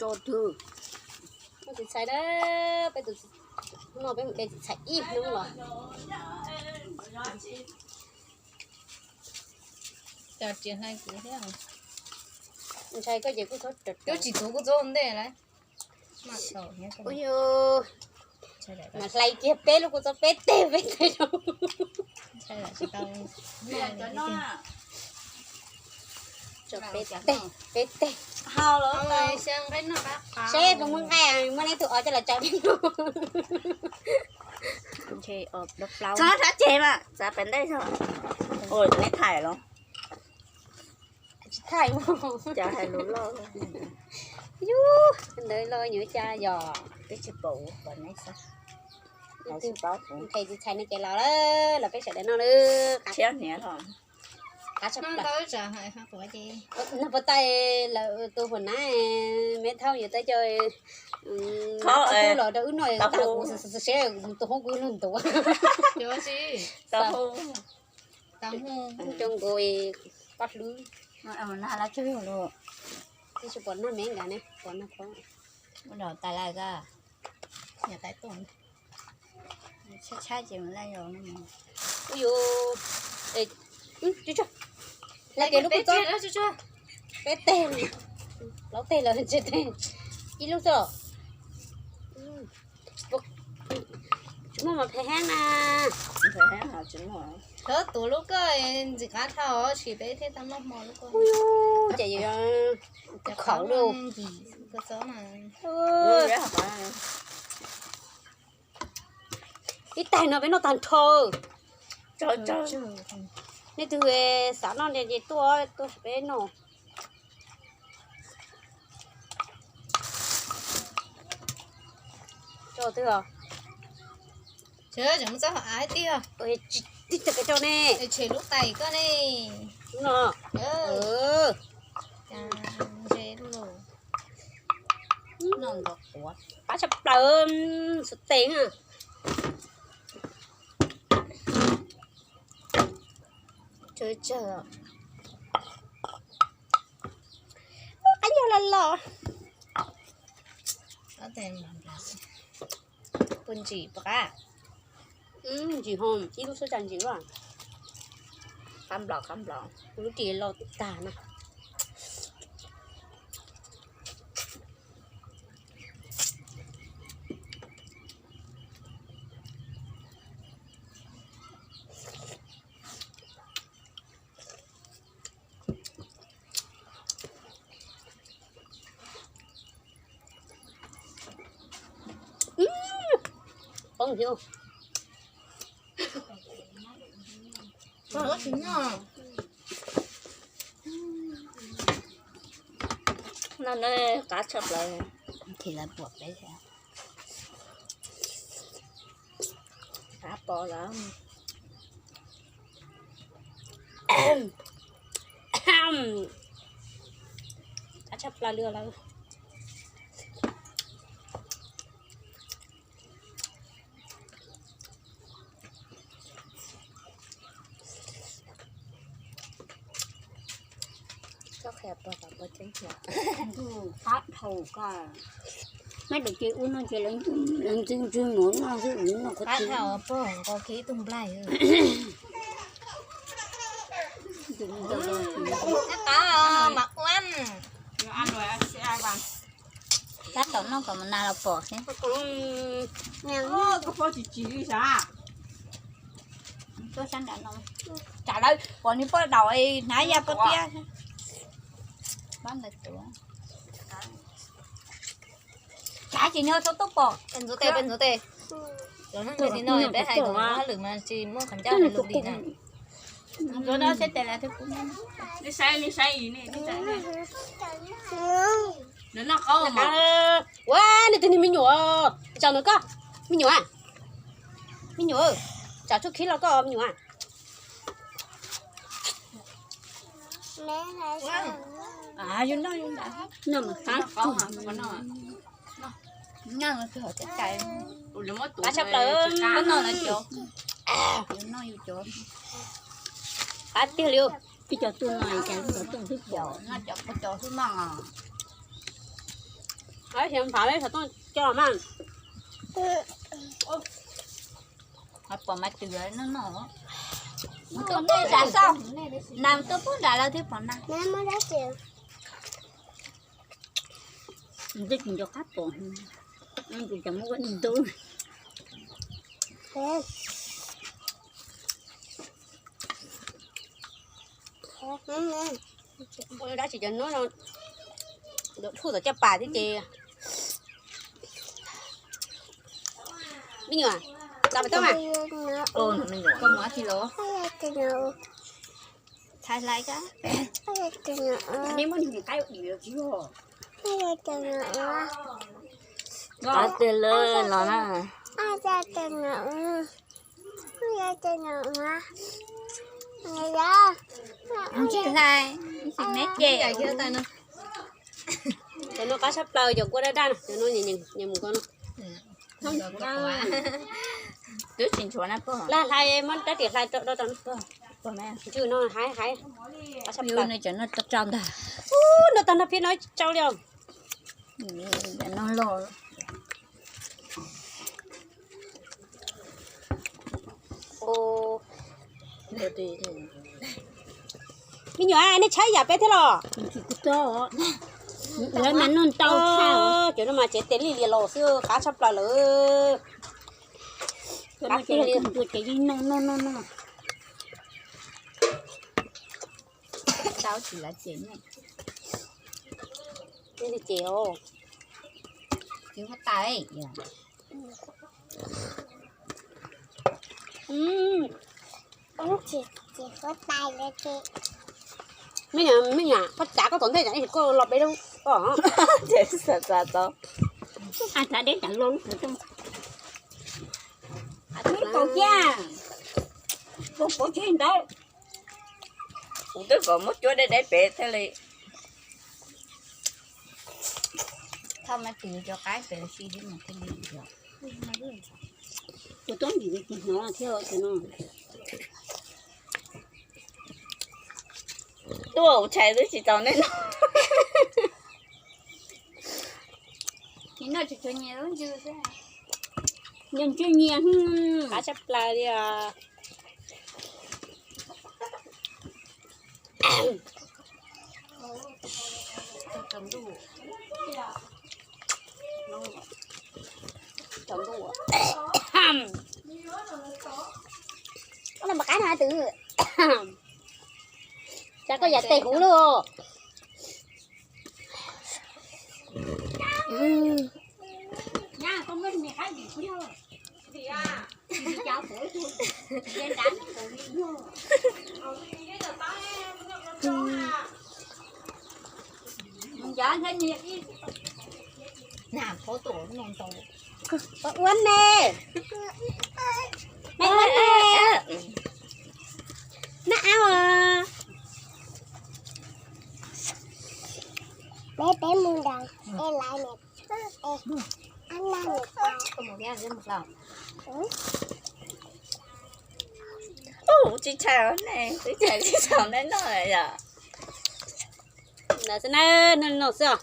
Rau twg? Mus txiv txhais na, peb tus no peb mus de txiv txhais ib hnub los. Ntshai koj ces kuj txhob, twb tsis tuv kuj txhob ntej lawm. Ui, mas hlais kiag peb lub kua txob peb teg peb teg rau. Peb teg, peb teg. Seb puas muaj nqaij, muaj neb tug os coj los tsaws peb noj. Txhob txhob ceg mas txav pem ntej tso. Neb thaij los? Tsis thaij. Cas hais lus loj. Yus, ntawd los yuav cas yog. Peb tsis pom ua pom neb xwb. Nqhis txiv txhais no ces los lawm, los peb sawv daws noj lawm. Qab tshaj plaws. Nag puas taij lawm tus huam nab, me thaub yuav tau coj los rau wb noj, tas kuv seb tus hoob kuv lug ntuav. Rau nkaus paj hlwb. Tsis pom nag me nkav ne, pom nag phob. Ua dog tas lawm koj. Niam tais tuaj. Tshaib tshaib ces mus laj yos no. Ui yus. Laj ces lub kua txob. Peb teg, plaub teg los tsib teg. Ib lub xwb. Tsis muaj mas phem heev na. Phem heev, tsis muaj. Koj tuav lub koj ntxim qab dhau, sim peb thiaj tau noj hmo lub koj. Ui yus, ces yuav khaum lub ncim kua txob na. Ib taig no peb noj tag nrho. Nej twg xav noj ces tuaj, tuaj peb noj. Tso twg os? Tseem muab txob hauv av tiag. Tib tag kawg rau ne. Tshem lub tais koj ne. Lub no. Qab tshaj plaws, xov tes na. Tsawg tsawg. Qab yog los los. Puas ntsim puas qab? Ntsim ho, ib lub xwb cas ntsim luaj. Qab nplaum qab nplaum. Kuv lub ris los tag na. Poob thiab. No qab tshaj plaws. Thì là buộc đấy. Qab pom lawm. Qab tshaj plaws li lawm. Qab dhau koj. Mab dawm ces ua no ces lawv ntxwg ntxwg nuav no xwb no qhov. Qab dhau pog nqos kiag ib tug nplaig. Qab mas ua. Tab tom noj kom mus nas los pom xwb. Tuaj sab nram no. Tsam lawv pom nws poj daum hnav ya poj tiab. Pab ntawd tuav. Tsam ces nws tau tuaj pom. Ntxuav tes, peb ntxuav tes. Cov neeg ntawm no peb hais kom hauj lwm mas tsis muaj qhov ncauj hais lus li na. Ntxuav no seb tes lawv thiab kuv. Ua, nws tus niag me nyuam, tsam nws koj, me nyuam, me nyuam, tsam tsuj khib los koj me nyuam. Yus noj yus noj. Qab tshaj plaws. Yus noj yus cov. Qab tiag li. Peb cov tuaj no cas cov tuaj xwb pom, no cov pog cov xwb noj. Xyov nphav xov tooj coj mas. Pom mas twm no no. Tuaj pub nram xauj, nas tuaj pub nram lawv thiaj pom nas. Twb tsis nco qab pom, kuv cov muab ua ntub. Ua dab tsi cov no, thuj tom caj pas thiab ces. Me nyuam, tau pas tau mas. Koj mus dab tsi los? Thaij hlais kab. Neb muab nws qaib ua dim los tsis yog. Qab tiag lawm los na. Tsis hlais, ib sim neb ces. Cov no qab tshaj plaws, cov kua daj daj no, cov no nyias mus ko no. Twb tsis ntshua na pog. Hlais, muab rab riam hlais rau rau no. Ntswg no hais hais. Qab tshaj plaws. Cov no tsau ntag. Ub, no tag nrho phiab no tsau li os. No los. Me nyuam, nej tshaib yam peb thiab los? Lawv mas noj ntau tshaj. Cov no mas tsev tes lij lias los xwb, qab tshaj plaws lawm. Qab tiag li. Ntuj ces yeej noj noj noj noj. Tau tsis lawv ces noj. Ces os. Ces huab tais. Me nyuam, me nyuam, koj tsav koj tom ntej, koj los peb lub. Ces xav tsav tau. Tsav deb tsav loj lub. Pos kiag, pos tsis ntawd. Kuv twb kom muab cuab deb deb pem thiaj li. Thauj mas tsis cov qaib pem si li mas thiaj li. Kuv tuab ntsim tsis hnov thiab no. Tuaj ua tshais twb tsis tau nej no. Noj tsuag tsuag nyias lub ntswg xwb. Nyias ntswg nyias. Qab tshaj plaws li os. Koj no mas qab no twb. Cas koj yam tes huv lawm. Ua ne, me ua ne, noj ab os. Peb, peb mus nram, peb laiv niam, ab naj niam tais. Ub, tsis tshais ne, tsis tshais tsis tshais ne no yom. Ntawd xwb na, no xwb os.